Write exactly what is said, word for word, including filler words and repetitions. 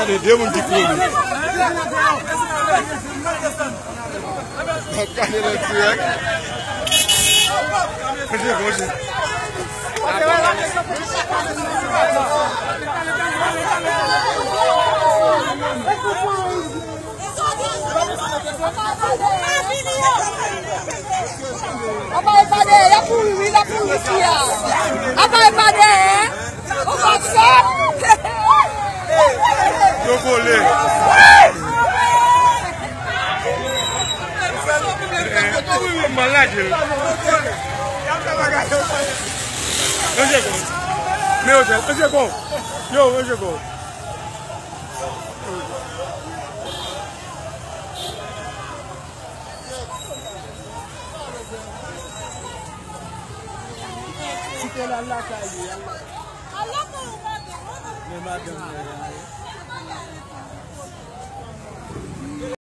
Se de moun ki kouri. N ap gade l an dirèk. Manje, manje. Apa e pa dèyè, y ap mouri wi, y ap mouri fi a. Apa e pa dèyè. Ou pa sòt. Yo vole. M pa lage l. Ranje kò. Men yo, ranje kò. Yo, ranje kò. Kite l al lakay li, al lakay. Men madanm nan la.